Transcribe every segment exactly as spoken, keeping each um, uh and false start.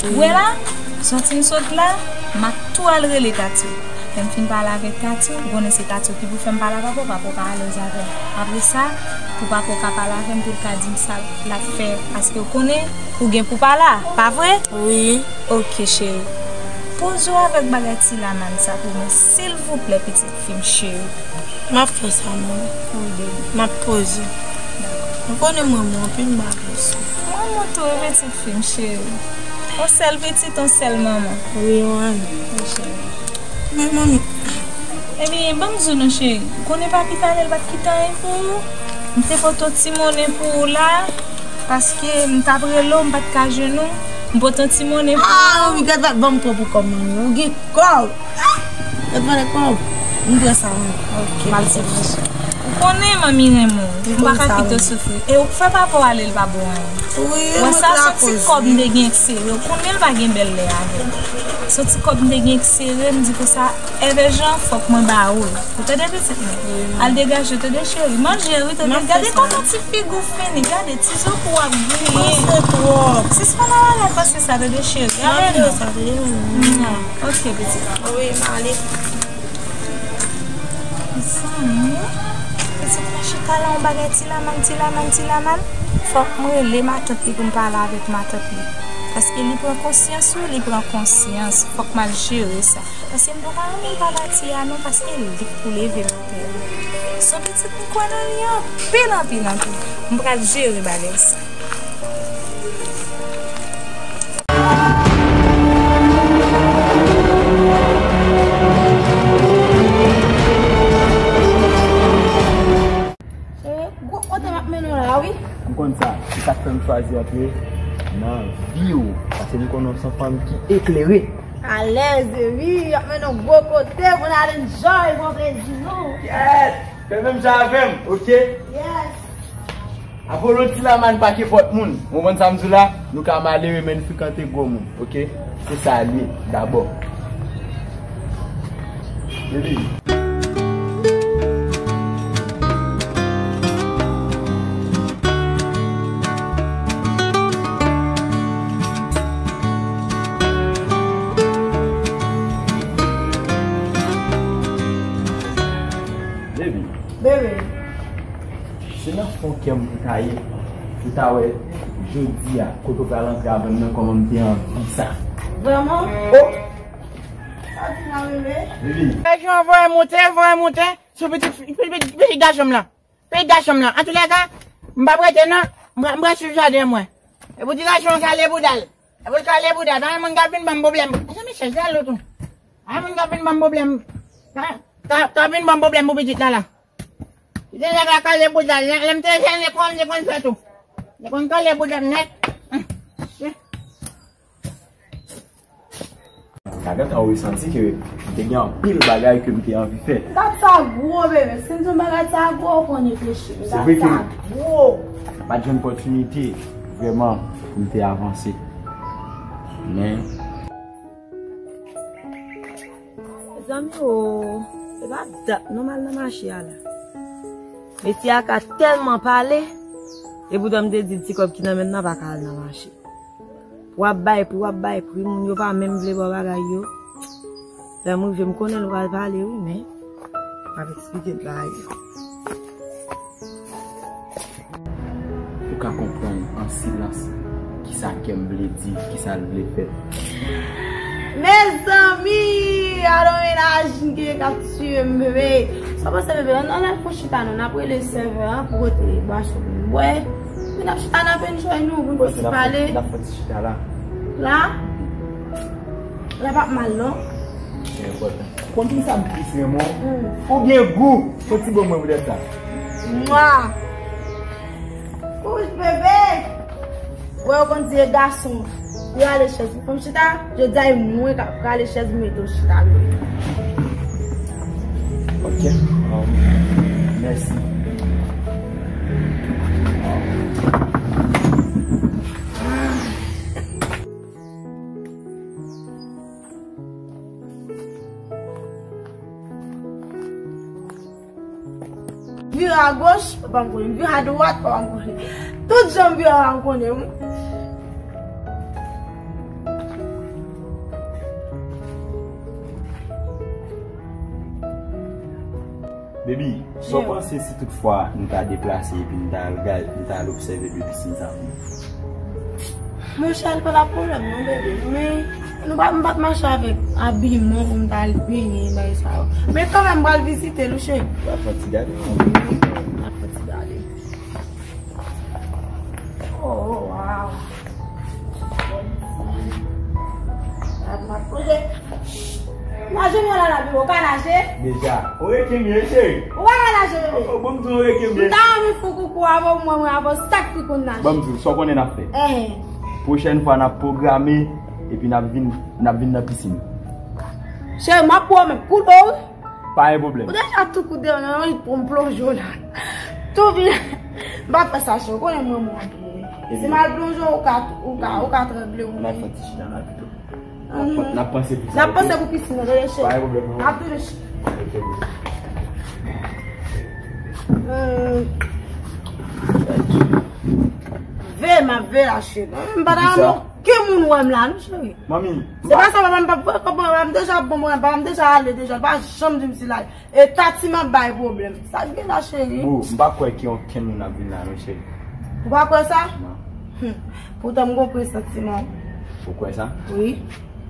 Ou wè la, sòti m sot la, m ap tou al rele Tati. Lè m fin pale avèk Tati, ou konnen se Tati ki pou fè m pale a papa, papa pa alèz avè m. Apre sa, pou papa ka pale avè m, pou l ka di m sa l ap fè, paske ou konnen, ou gen pou pale a, pa vre? Wi. Ok, cheri. Poze w avèk bagay ti laman sa pou mwen, silvouplè, pitit fi m cheri. M ap fè sa, manmi. Wi, baby. M ap poze. Ou konnen mwen, mwen anpil bagay sou. Mwen, mwen tou, wi, pitit fi m cheri. On sèl pitit, on sèl manman. Wi, wi. Wi, cheri. Men, manmi. Ebyen, ban m di w non, cheri. Ou konnen papi talè, l pa t kite anyen pou ou. M te pote yon ti monnen pou ou la. Paske m t ap rele w, m pa t ka jwenn ou. M pote yon ti monnen pou ou. Ah, manmi, gad, va ban m pran pou kòb, manmi. Ou gen kòb. Gad vale kòb. M pran sa, manmi. Ok, m al sèvi. Ou konnen manmi renmen w. M pa ka kite w soufri. E ou fè papa w ale, l pa ba w anyen. Wi, ou wè sa, se yon ti kòb m te gen k sere. Ou konnen l pa gen bèl lè avè m. Se yon ti kòb m te gen k sere, m di konsa, Èvè Jan, fòk mwen ba ou l. Ou tande pitit mwen? Al degaje w, tande cheri. Manje, wi, tande. Gade kòman ti figi w fini, gade ti zo pou w ap griyen. Panse twòp. Sispann al al panse sa, tande cheri. Gade non. Sa, tande, manmi. Ok, pitit. Wi, m ale. Zanmi, pitit mwen chita la, yon bagay ti laman, ti laman, ti laman. Fòk mwen rele matant li pou m pale avèk matant li. Paske li pran konsyans, wi, li pran konsyans. Fòk m al jere sa. Paske m poko renmen l pa pati a non, paske li k pou leve maten an. Se yon pitit m kwè nan li anpil, anpil, anpil. M pral jere bagay sa. E, gwo kote m ap mennen w la, wi. M konn sa, se sa k fè m chwazi antre nan vi w, paske m konnen w se yon fanm ki eklere. Alèz, wi, y ap mennen w gwo kote pou n al enjoy, pran plezi nou. Yes! Fè menm jan avè m, ok? Yes! Apollo ti laman pa kenpòt moun. Ou konprann sa m di w la? Nou ka malere, men n frekante gwo moun, ok? Se sa l ye, dabò. Baby. Baby. Baby. Se nan fon kè m pou ta ye, pou ta wè jodi a, kote w pral antre avè m nan, kòman m te anvi sa. Vrèman? Oh! Sa w di la, bebe? Baby. Pè Jan voye moute, voye moute sou pitit, pitit, pitit gason m lan. Pitit gason m lan. Antoulèka, m p ap rete non, m pral, m pral swiv jaden mwen. E pou ti gason an kale bouda l. E pou l kale bouda l. Pa gen moun k ap vin ban m pwoblèm. Mezanmi, chèz la lou tou. Pa gen moun k ap vin ban m pwoblèm. Ka, ka, ka vin ban m pwoblèm pou pitit la la. Pitit nèg la kale bouda l. Lè, lè m te jèn lekòl, m te konn fè tou. M te konn kale bouda l nèt. Sa gentan ou santi ke m te gen anpil bagay ke m te anvi fè. Dat sa gwo, bebe. Si m di w bagay sa gwo, ou konn reflechi. Dat sa gwo. M pa t jwenn opòtinite vrèman pou m te avanse. Men. Zanmi o, se pa dat non m al nan mache a la. Mesye a ka tèlman pale, e poutan m te di l ti kòb ki nan men l nan pa ka al nan mache. W ap bay pri, w ap bay pri, moun yo pa menm vle ba w bagay yo. Lè m rive, m konnen l pral pale, wi, men m ap eksplike l bagay yo. Ou ka konprann an silans kisa kè m vle di, kisa l vle fè. Mezanmi, alò mennaj m gen k ap tiye m, bebe. Sa w panse, bebe? Ann, ann al fon chita non, n ap rele sèvè an pou pote bwason pou nou bwè. Epi n ap chita, n ap enjoy nou, pou n pale. N ap fon ti chita la. La? La p ap mal, non? Se enpòtan. Konn kisa m plis renmen w? Hmm. Ou gen gou. Fon ti bon mwen poutèt sa. Mwa. Kouch, bebe. Wè, ou konn di e gason. Rale chèz. Fò m chita, jodi a e mwen k ap rale chèz, m mete w chita. Ok. Um, mèsi. Vire agoch, papa m konnen. Vire adwat, papa m konnen. Tout jan m vire, papa m konnen, wi. Baby, sa w panse si toutfwa nou ta deplase epi nou ta al gad, nou ta al obsève de pisin sa pou nou? Monchè, l pa la pwoblèm non, bebe. Men nou pa, m pa t mache avèk abiman pou m ta al benyen, bagay sa yo. Men kanmenm, m pral vizite l, wi, cheri. W ap fè ti gade, non? Wi, m ap fè ti gade. Oh, wow. Naje mwen la, la, ou ka naje? Deja. Ou reken m ye, cheri? Ou pa ka naje, bebe? Oh, oh, bon, m di w reken m ye. M ta anvi fou koukou avè w, mwen, mwen, avè w, sa k pi konn naje. Bon, m di w, sa w konnen n ap fè? Eh. Pwochèn fwa, n ap pwograme, epi n ap vin, n ap vin nan pisin. Cheri, m ap pwomèt, kou dlo, wi. Pa gen pwoblèm. Ou deja tou kou dlo, nan, nan, pou m plonje w la. Tou vin, m pa fè sa, cheri, ou konnen mwen, mwen, anpil. Si m al plonje w, ou ka, ou ka, ou ka tranble, wi. N ap fè ti chita la pito. N ap, n ap panse pou sa, n ap panse pou pisin nan, tande, cheri. Pa gen pwoblèm, non. N ap tounen, cheri. Ok, boo. Hmm. Ve, m ap ve la, cheri. M pa ta renmen okenn moun wè m la, non, cheri. Manmi, se pa sa, papa m p ap pran, papa m deja bon, papa m deja ale deja, l pa janm di m si l ale. E tati m ap bay pwoblèm. Sa k gen la, cheri? Boo, m pa kwè ke okenn moun ap vin la, non, cheri. Ou pa kwè sa? Non. Hmm. Poutan m gon presantiman. Ou kwè sa? Wi.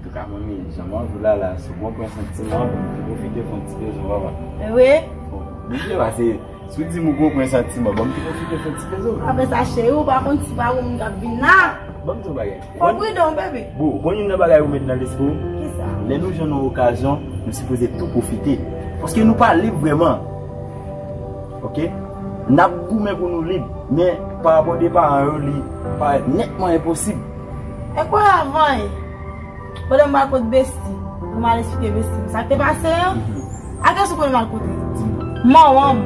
Antouka, manmi, jan m ap di w la, la, si w gon presantiman, bon, m te pwofite fè yon ti bezwen, papa. Wi. Bon, oblije, pase, si w di m ou gon presantiman, bon, m te pwofite fè yon ti bezwen. Apre sa, cheri, ou pa konn si pa gon moun k ap vin la. Bon, m di w bagay. Fò w pridan, bebe. Boo, bon, youn nan bagay ou met nan lespri w. Kisa? Lè nou jwenn yon okazyon, nou sipoze tou pwofite. Paske nou pa lib vrèman. Ok? N ap goumen pou nou lib, men pa rapò de paran yo, li parèt nètman enposib. E kwè avan, e? Pandan m al kot besti, pou m al esplike besti m sa k te pase an. A kiyès ou konnen m al kote? Manman m.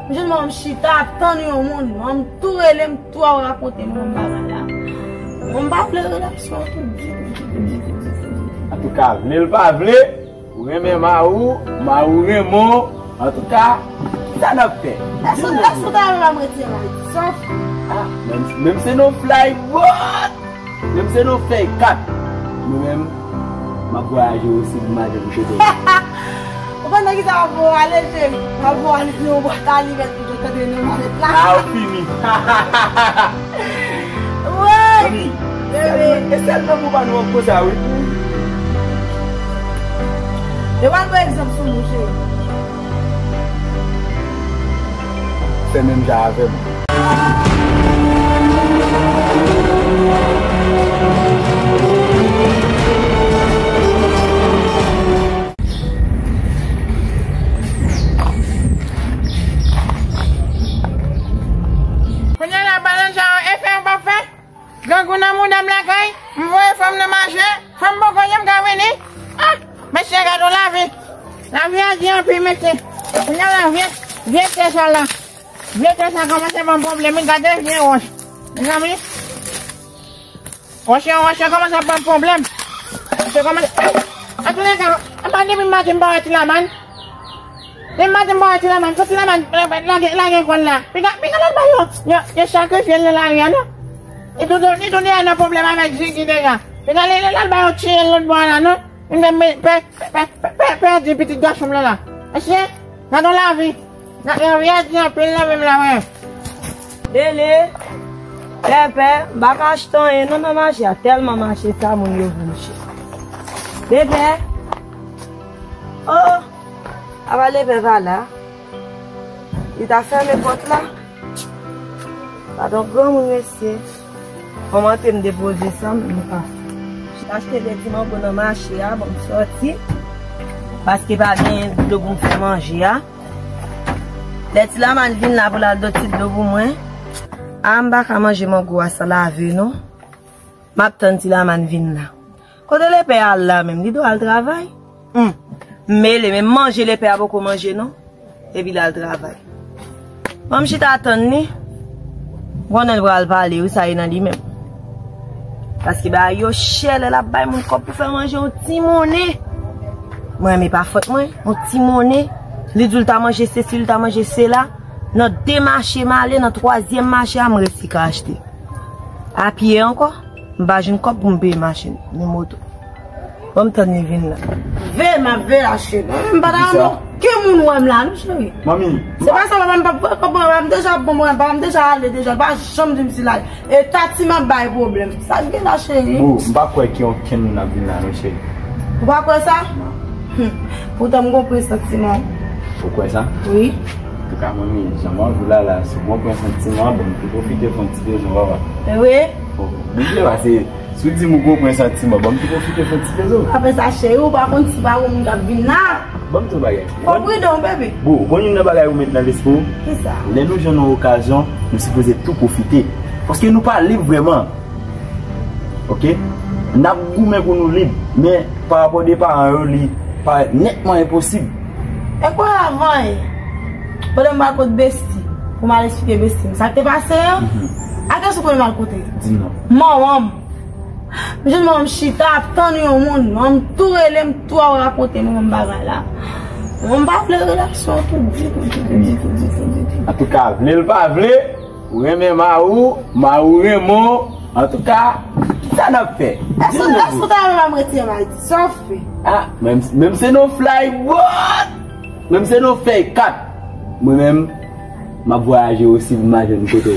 M jwenn manman m chita ap tann yon moun. Manman m tou rele m, tou ap rakonte manman m bagay la. Manman m pa vle relasyon an tou ditou, ditou, ditou, ditou, ditou. Antouka, vle l pa vle, ou renmen mari w, mari w renmen w. Antouka, kisa n ap fè? Èske, èske w ta renmen m retire mari? Sòf. Ah, menm, menm se nou fly boat. Menm se nou fèy kat. Mwen menm, m ap vwayaje osi pou madanm kote. Ou konn nan kisa m ap voye w ale, cheri? M ap voye w ale nan yon bwat alimèt pou yo tande nan malèt la. Ah, ou fini. Woy! Mami, bebe. E sèl nan pou pa nou an konsa, wi. Yo pral pran egzanp sou nou, cheri. Fè menm jan avè m. Kounye a la, balan sa yo, efè yo p ap fè? Grangou nan mouda m lakay, m voye fanm nan mache, fanm poko janm ka vini. Ah, mesye, gade yon lavi. Lavi a di anpil, mesye. Kounye a la, vye, vye tè sa la. Vye tè sa kòmanse ban m pwoblèm, wi, gade vye wòch. Mezanmi, wòch yo, wòch yo kòmanse ap ban m pwoblèm. Wòch yo kòmanse, antouka, apa depi maten m pa wè Tilaman? Depi maten m pa wè Tilaman, kot Tilaman lage, lage kò l la? Piga, piga l al ba yo, yo, yo sakrifye l nan lari a, non? Li tou, li tou deja nan pwoblèm avèk Ziggy deja. Piga li, li al ba yo tiye l lòt bò a la, non? Li fè m pè, pè, pè, pè, pèdi pitit gason m lan la. Mesye, gade yon lavi. Nan, nan, lavi a di anpil nan men m la, wi. Lele, Pèpè, m pa ka achte anyen non nan mache a, tèlman mache sa moun yo vouche. Bebe, oh, apa Lepè pa la? Li ta fèmen pòt la? Gadon granmoun, mesye. Fò m antre m depoze sa, m pa. M achte de ti mango nan mache a, bon, m sòti. Paske pa genyen dlo pou m fè manje a. Lè Tilaman vin la pou l al doti dlo pou mwen. A, m pa ka manje mango a san lave, non. M ap tann Tilaman vin la. Kote Lepè al la menm? Li dwe al travay? Hum. M mele, men manje Lepè a poko manje, non. Epi l al travay. Ban m chita tann li. M konnen l pral pale, wi, sa e nan li menm. Paske bagay yo chè, lè l ap bay moun kòb pou fè manje yon ti monnen. Mwen, men pa fòt mwen, yon ti monnen. Li di l ta manje sesi, li ta manje sela. Nan de mache m ale, nan twazyèm mache a, m resi ka achte. A pye ankò, m pa jwenn kòb pou m peye machin, ni moto. Ban m tann li vin la. Ve, m ap ve la, cheri. M pa ta renmen Ki moun wè m la, non, cheri? Manmi. Se pa sa, manman, m p ap fè konprann, m deja bon, mwen, m deja ale, deja, pa janm di m si la. E tati m ap bay pwoblèm. Sa k gen la, cheri? Boo, m pa kwè ke okenn moun ap vin la, non, cheri. Ou pa kwè sa? Non. Hmm. Poutan m gon presantiman. Ou kwè sa? Wi. Antouka, manmi, jan m ap viv la, la, si w gon presantiman, bon, m te pwofite fè yon ti bezwen, papa. Wi. Bon, oblije, pase, si w di m ou gon presantiman, bon, m te pwofite fè yon ti bezwen. Apre sa, cheri, ou pa konn si pa gon moun k ap vin la. Ban m di w yon bagay. Fò w pridan, bebe. Boo, ou konn youn nan bagay ou met nan lespri w? Kisa? Lè nou jwenn yon okazyon, nou sipoze tou pwofite. Paske nou pa lib vrèman. Oke? N ap goumen pou nou lib, men pa rapò de paran yo, li parèt nètman enposib. E kwè avan, e, pandan m al kot besti, pou m al eksplike besti m sa k te pase an, mhm, a kiyès ou konnen m al kote? Di m non. Manman m. M jwenn manman m chita ap tann yon moun. Manman m tou rele m, tou ap rakonte manman m bagay la. Manman m pa vle relasyon an tou ditou, ditou, ditou, ditou, ditou. Antouka, vle l pa vle, ou renmen mari w, mari w renmen w. Antouka, kisa n ap fè? Èske, èske w ta renmen m retire m Ayiti? Sa w fè? Ah, menm, menm se nou fly boat, menm se nou fèy kat. Mwen menm, m ap vwayaje osi pou m al jwenn kote w.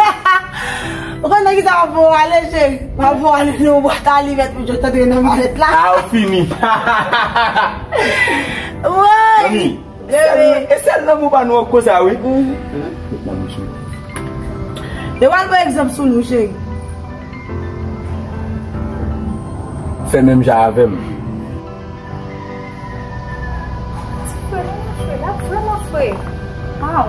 Ou konn nan kisa m ap voye w ale, cheri? M ap voye w ale nan yon bwat alimèt pou yo tande nan malèt la. Ah, ou fini. Woy! Mami, bebe, e sèl lanmou pa nou an konsa, wi. Mhm. Yo pral pran egzanp sou nou, cheri. Fè menm jan avè m. Ti fre, li fre, l ap vrèman fre. Waw.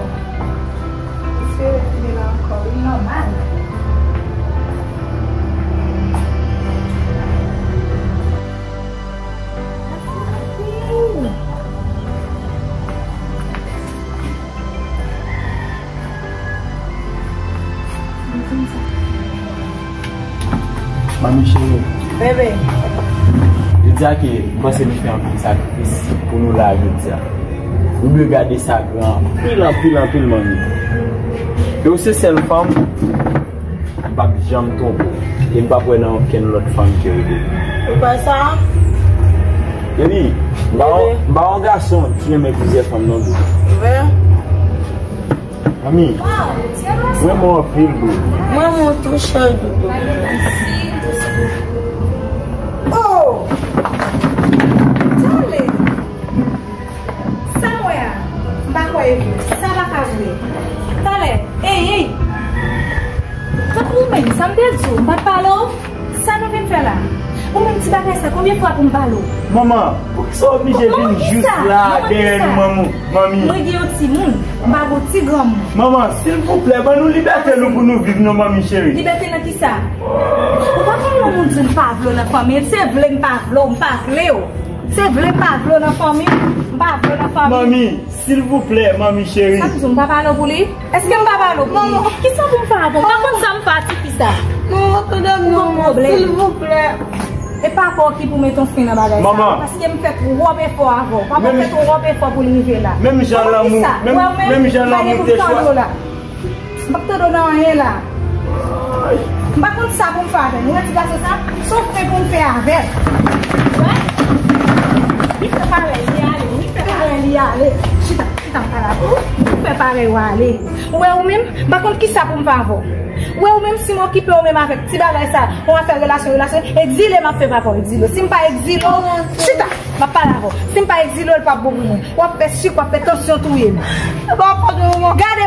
Mesye, li la ankò, li nòmal. L ap fre anpil. Manmi cheri. Bebe. Jodi a ke m panse nou fè anpil sakrifis pou nou la jodi a. Nou dwe gade sa gran anpil, anpil, anpil, manmi. E w se sèl fanm m p ap janm twonpe w. E m p ap wè nan okenn lòt fanm ke w vle. Ou kwè sa? Baby, m pa yon, m pa yon gason ki renmen plizyè fanm non, boo. Vre? Manmi, mwen renmen w anpil, boo. Mwen renmen w tou, cheri doudou. Oh! Tande! Sa m wè a, m pa kwè e vre. Sa pa ka vre. Talè, ey, ey! Tanpri, men, sa m te di w, m pa t pale w? Sa nou vin fè la? Ou menm ti bagay sa, konbyen fwa pou m pale w? Manman, poukisa w oblije vin jis la dèyè nou, manman, manmi? Mwen gen yon timoun, m pa gon ti granmoun. Manman, silvouplè, ban nou libète nou pou nou viv, non, manmi cheri. Libète nan kisa? Ou pa konn yon moun di l pa vle w nan fanmi l, se vle m pa vle w, m pa vle w. Se vle m pa vle w nan fanmi m, m pa vle w nan fanmi m. Manmi, silvouplè, manmi cheri. Sa m di w, m pa pale w pou li? Èske m pa pale w pou li? Kisa pou m fè avè w? M pa konn sa m fè a tifi sa. Manman, tande m non, silvouplè. E papa w ki pou mete yon fen nan bagay sa. Manman. Paske m fè twòp efò avè w. Papa w fè twòp efò pou l rive la. Menm jan lanmou, menm, menm jan lanmou te chwazi. M p ap tande w nan anyen la. M pa konn sa pou m fè avè l. Ou wè ti gason sa? Se yon fen pou m fè avè l. Wè? Li fè parèy, li ale. Li fè parèy, li ale. Chita, chita, m pale avè w. Li fè parèy, w ale. Ou wè ou menm? M pa konn kisa pou m fè avè w. Ou wè ou menm, si m okipe w menm avèk ti bagay sa, yon afè relasyon, relasyon, egzile m ap fè papa w, egzile w. Si m pa egzile w, chita! M ap pale avè w. Si m pa egzile w, l p ap bon pou mwen. W ap fè sik, w ap fè tansyon touye m. Gade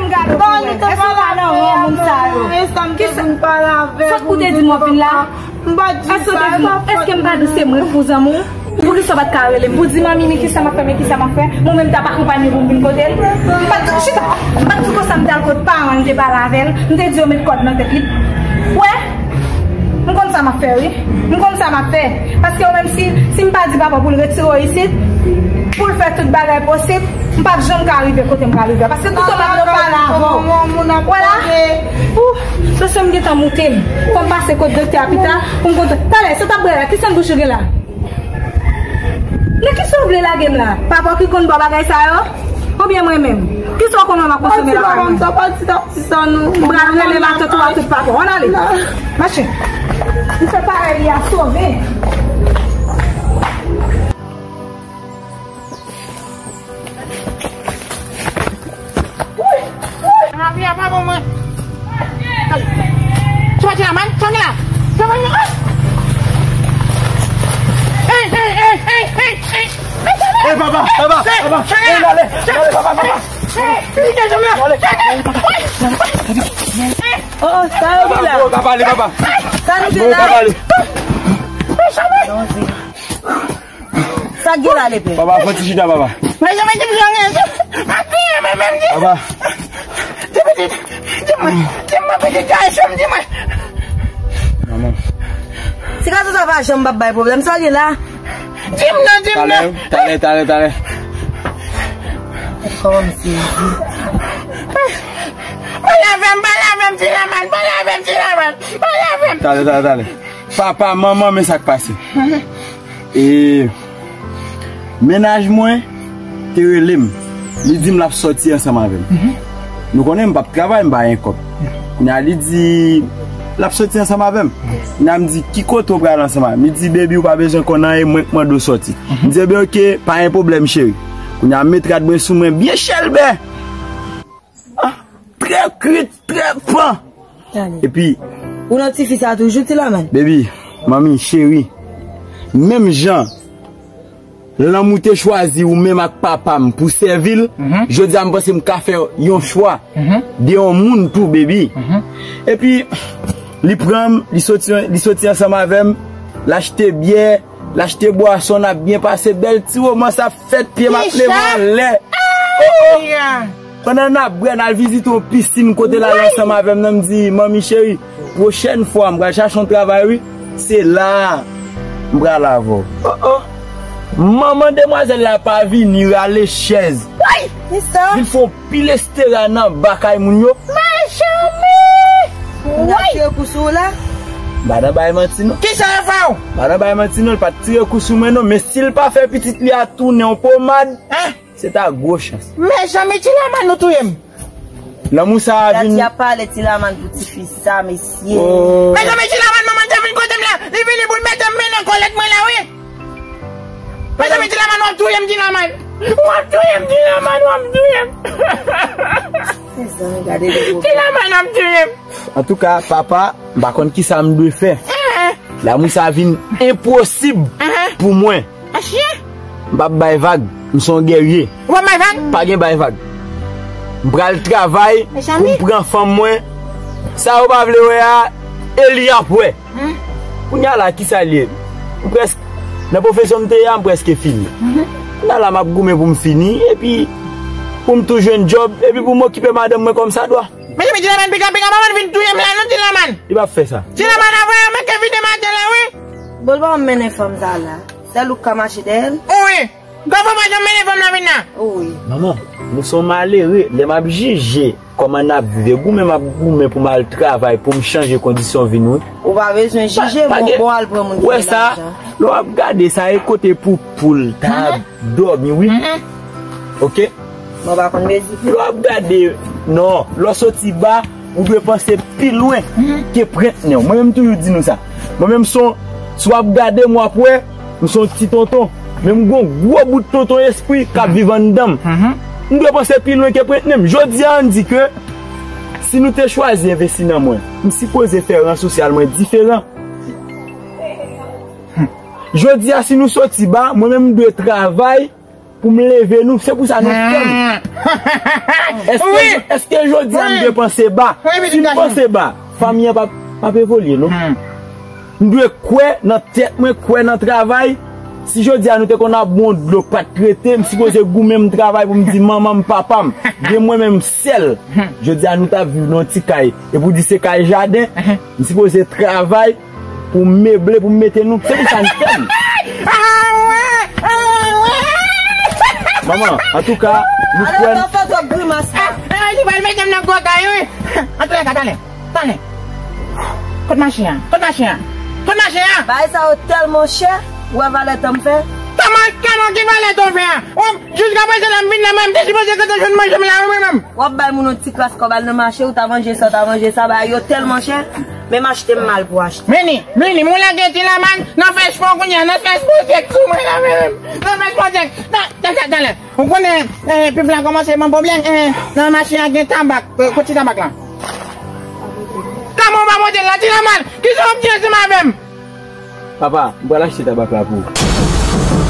m, gade w pou wè. Èske w pa nan ran moun sa yo? Kisa? Sa k pou te di m w ap vin la? Èske w te di m, èske m pa di w se mwen k pou zanmi w? Poukisa w pa t ka rele m? Pou di manmi, men kisa m ap fè, men kisa m ap fè? Mwen menm t ap akonpanye pou m vin kote l. M pa t, chita, m pa t di konsa m t al kot paran l, m te pale avè l. M te di yo met kòd nan tèt li. Wè? M konn sa m ap fè, wi. M konn sa m ap fè. Paske ou menm, si, si m pa di papa pou l retire w isit, pou l fè tout bagay posib, m p ap janm ka rive kote m ka rive a. Paske tout tan m ap nan pale avè w. Wè la? Ou, tansyon m gentan moute m. Fò m pase kot doktè a pita pou m kontre. Talè, sa w t ap bwè la? Ki sant bouch ou gen la? Nan kisa w vle lage m la? Papa w ki konn ba w bagay sa yo? Oubyen mwen menm? Kisa w konn wè m ap konsome lakay mwen? Ti sa, ti sa, nou. M pral rele matant ou ak tout papa w. Ann ale. Mache. M fè parèy li a sove. Wi, apa bon mwen? Se pa Tilaman? Sa w gen la? Sa w gen la? Ey, ey, ey, ey, ey, ey! Ey, papa, papa, papa! Ey, ale, ale, papa, papa! Ey, ey, ey, ey! Oh, oh, sa yo gen la? Papa, ale, papa! Sa nou gen la? Papa, ale! Sa gen la, lepè? Papa, fè ti chita, papa. Mezanmi, di m jan gen. Papa. Di pitit, di mwen, di mwen, pitit, kay chanm, di mwen. Manman. Si gason sa pa janm p ap bay pwoblèm, sa gen la? Di m non, di m non. Talè, talè, talè, talè. Kòman m sezi? Pale avè m, pale avè m, Tilaman, pale avè m, Tilaman, pale avè m. Talè, talè, talè. Papa, manman, men sa k pase. E mennaj mwen te rele m. Li di m l ap sòti ansanm avè m. Nou konnen m p ap travay, m pa gen kòb. Kounye a li di l ap sòti ansanm avè m. Kounye a m di, "Ki kote w pral ansanm avè m?" Li di, "Baby, ou pa bezwen konn anyen, mwen k mande w sòti." M di, "Ebyen, oke, pa gen pwoblèm, cheri." Kounye a m met rad mwen sou mwen byen chèlbè. Ah, trè kwit, trè fan. Tande. Epi, ou nan tifi sa toujou, Tilaman? Baby, manmi, cheri, menm jan lanmou te chwazi ou menm ak papa m pou sèvi l, jodi a m panse m ka fè yon chwa de yon moun tou, baby. Epi, li pran m, li soti, li soti ansanm avè m, l achte byè, l achte bwason, n ap byen pase, bèl ti womans ap fèt, pye m ap leve anlè. Oh, oh. Pandan n ap bwè, n al vizite yon pisin kote l al ansanm avè m nan, m di, "Manmi cheri, pwochèn fwa m pral chache yon travay, wi, se la a m pral avè w." Oh, oh. Manman demwazèl la pa vini rale chèz. Ay! Kisa? Vin fè yon pil estera nan ba kay moun yo. Mezanmi! Moun ap tire kou sou ou la? M pa nan bay manti non. Kisa yo fè w? M pa nan bay manti non, li pa t tire kou sou mwen non, men si l pa fè pitit li a tounen yon pomad, se ta gwo chans. Mezanmi, Tilaman, ou touye m. Lanmou sa a vin. Dati ap pale Tilaman pou tifi sa, mesye. Oh. Mezanmi, Tilaman, manman te vin kote m la. Li vini pou l mete m nan kòlèt mwen la, wi. Mezanmi, Tilaman, w ap touye m, Tilaman. W ap touye m, Tilaman, w ap touye m. Mezanmi, gade de Tilaman, w ap touye m. Antouka, papa, m pa konn kisa m dwe fè. Lanmou sa vin enposib pou mwen. M p ap bay vag, m se yon gèrye. Ou p ap bay vag? Pa gen bay vag. M pral travay pou m pran fanm mwen. Sa ou pa vle wè a, e li ap wè. Kounye a la, kisa l ye? M prèske, nan pwofesyon m te ye a, m prèske fini. Kounye a la, m ap goumen pou m fini, epi pou m tou jwenn djòb, epi pou m okipe madanm mwen kòmsadwa. Mezanmi, Tilaman, piga, piga, manman vin touye m la, non, Tilaman. Li p ap fè sa. Tilaman, avè, manke vide maten la, wi. Bon, l pa mennen fanm sa la. Sèl ou k ka mache dèyè l. Wi. Gwo fò pa janm mennen fanm nan vin la. Wi. Manman, nou se yon malere. Lè m ap jije kòman n ap viv, e goumen m ap goumen pou m al travay, pou m chanje kondisyon vi nou. Ou pa bezwen jije, bon, bon, al pran moun ki gen lajan. Lè w ap gade sa, e kote pou poul ta dòmi, wi. Oke? Mwen pa konn mezire. Lè w ap gade, non, lè w soti ba, ou dwe panse pi lwen ke prent nen w. Mwen menm toujou di nou sa. Mwen menm son, si w ap gade m, w ap wè, m son ti tonton. Men m gon gwo bout tonton espri k ap viv anndan m. M dwe panse pi lwen ke prent nen m. Jodi a, ann di ke si nou te chwazi envesti nan mwen, m sipoze fè ran sosyal mwen diferan. Jodi a, si nou soti ba, mwen menm m dwe travay pou m leve nou. Se pou sa nou fè m. Èske, èske jodi a m dwe panse ba? Si m panse ba, fanmi an p ap, p ap evolye, non. M dwe kwè nan tèt mwen, kwè nan travay. Si jodi a nou te konn ap bon dlo k pa t rete, m sipoze goumen m travay pou m di manman m, papa m, gen mwen menm sèl. Jodi a nou t ap viv nan yon ti kay, e pou di se kay jaden, m sipoze travay pou m meble, pou m mete nou. Se pou sa n fè m. Manman, antouka, nou kwè. Ale, fè twòp grimas la. Li pral mete m nan gwo kay, wi. Antre la, talè. Talè. Kot machin an? Kot machin an? Kot machin an? Bagay sa yo tèlman chè, ou wè valè tan m fè? Kòman, kòman ki valè tan w fè a? Ou, jiskaprezan la m vin la, mwen, m te sipoze gentan jwenn manje m la, wi, mwen menm. W ap bay moun yon ti kras kòb al nan mache, ou ta manje sa, ou ta manje sa, bagay yo tèlman chè, menm achte m mal pou achte. Vini, vini, m lage Tilaman, nan fè spò kounye a, nan fè spò tèt sou mwen la, mwen menm. Nan fè spò tèt. Nan, Talè, ou konnen, eh, pip la kòmanse ban pwoblèm, eh, nan machin an gen tabak, eh, kote tabak la? Kòman w pa monte la, ti nòmal? Kisa w ap di ansanm avè m? Papa, m pral achte tabak la pou ou.